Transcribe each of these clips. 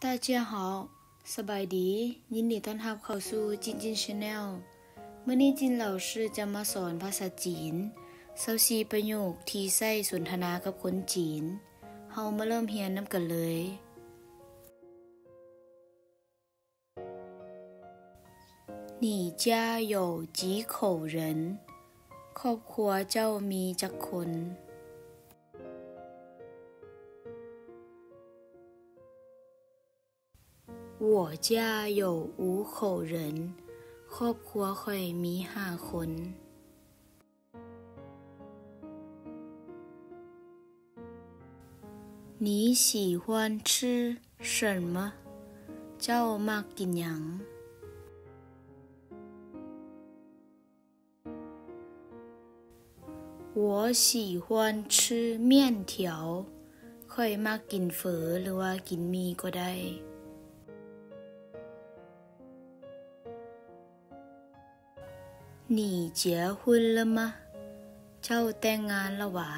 大家好, ສະບາຍດີ, ຍິນດີຕ້ອນຮັບເຂົ້າສູ່ Jin Jin Channel. ມື້ນີ້ Jin ເຫຼົ່າຊື່ຈະມາສອນພາສາຈີນ ຊາວສີ່ປະໂຫຍກທີ່ໃຊ້ສົນທະນາກັບຄົນຈີນ. ເຮົາມາເລີ່ມຮຽນນຳກັນເລີຍ. 你家有几口人? ຄອບຄົວເຈົ້າມີຈັກຄົນ? 我家有五口人. ຄອບຄົວຂ້ອຍມີຫ້າຄົນ. 你喜欢吃什么? ເຈົ້າມັກກິນຫຍັງ? 我喜欢吃面条. ຂ້ອຍມັກກິນເຝີ ຫຼືວ່າກິນໝີ່ກໍໄດ້. 你结婚了吗? ເຈົ້າແຕ່ງງານແລ້ວຫວາ?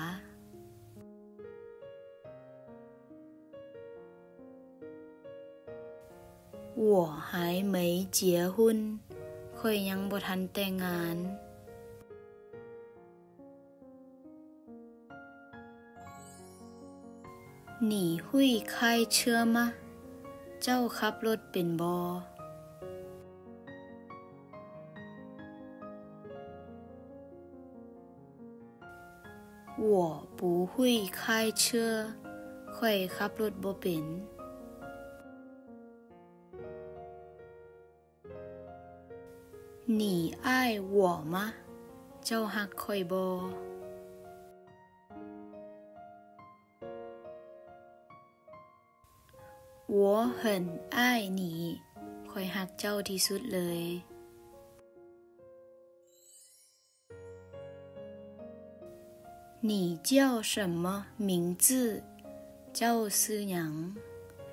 我还没结婚. ຂ້ອຍຍັງບໍ່ທັນແຕ່ງງານ. 你会开车吗? ເຈົ້າຂັບລົດເປັນບໍ່? 我不会开车. ຂ້ອຍຂັບລົດບໍ່ເປັນ. 你爱我吗? ເຈົ້າຮັກຂ້ອຍບໍ່? 我很爱你. ຂ້ອຍຮັກເຈົ້າທີ່ສຸດເລີຍ. 你叫什么名字? ເຈົ້າຊື່ຫຍັງ?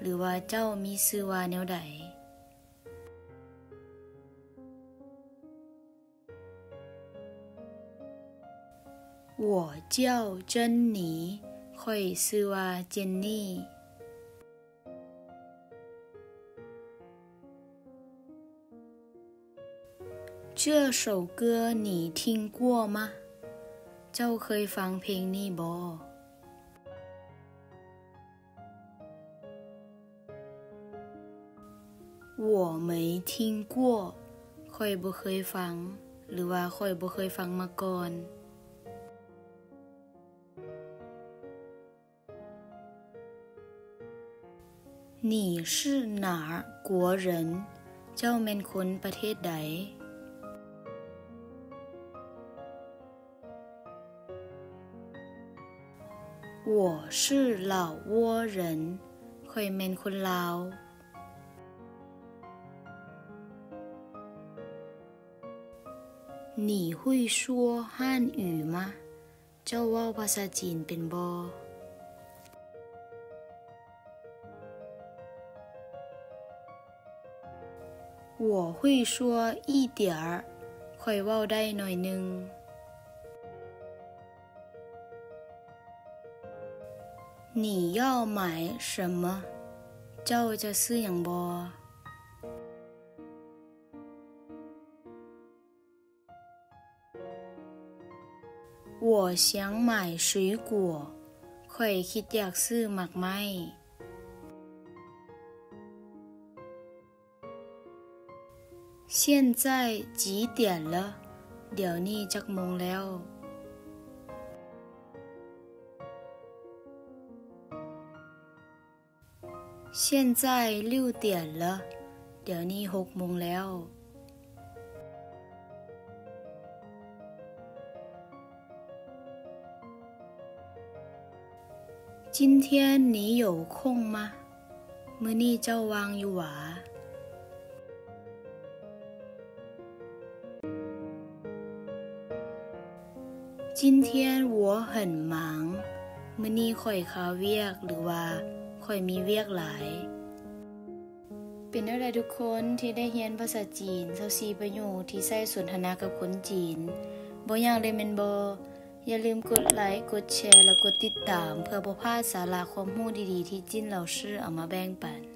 ຫຼືວ່າເຈົ້າມີຊື່ວ່າແນວໃດ? 我叫珍妮. ຂ້ອຍຊື່ວ່າເຈນນີ. 这首歌你听过吗? ເຈົ້າເຄີຍຟັງເພງນີ້ບໍ່? 我没听过. ຂ້ອຍບໍ່ເຄີຍຟັງ ຫຼືວ່າຂ້ອຍບໍ່ເຄີຍຟັງມາກ່ອນ. 你是哪国人? ເຈົ້າແມ່ນຄົນປະເທດໃດ? 我是老挝人. ຂ້ອຍແມ່ນຄົນລາວ. 你会说汉语吗? ເຈົ້າເວົ້າພາສາຈີນເປັນບໍ່? 我会说一点儿. ຂ້ອຍເວົ້າໄດ້ໜ້ອຍໜຶ່ງ. 你要买什么? ເຈົ້າຈະຊື້ຫຍັງບໍ່? 我想买水果. ຂ້ອຍຄິດຢາກຊື້ໝາກໄມ້. 现在几点了? ດຽວນີ້ຈັກໂມງແລ້ວ? 现在六点了. ດຽວນີ້ຫົກໂມງແລ້ວ. 今天你有空吗? ມື້ນີ້ເຈົ້າວ່າງຢູ່ຫວາ? 今天我很忙. ມື້ນີ້ຂ້ອຍຄາວຽກ ຫຼືວ່າຂ້ອຍມີວຽກຫຼາຍ. ເປັນແນວໃດທຸກຄົນທີ່ໄດ້ຮຽນພາສາຈີນ ຊາວສີ່ປະໂຫຍກທີ່ໃຊ້ສົນທະນາກັບຄົນຈີນ? ບໍ່ຍາກເລີຍແມ່ນບໍ່? ຢ່າລືມກົດໄລ, ກົດແຊ ແລະ ກົດຕິດຕາມ ເພື່ອບໍ່ພາດສາລະຄວາມຮູ້ດີໆທີ່ຈິນເລົ່າຊື່ເອົາມາແບ່ງປັນ.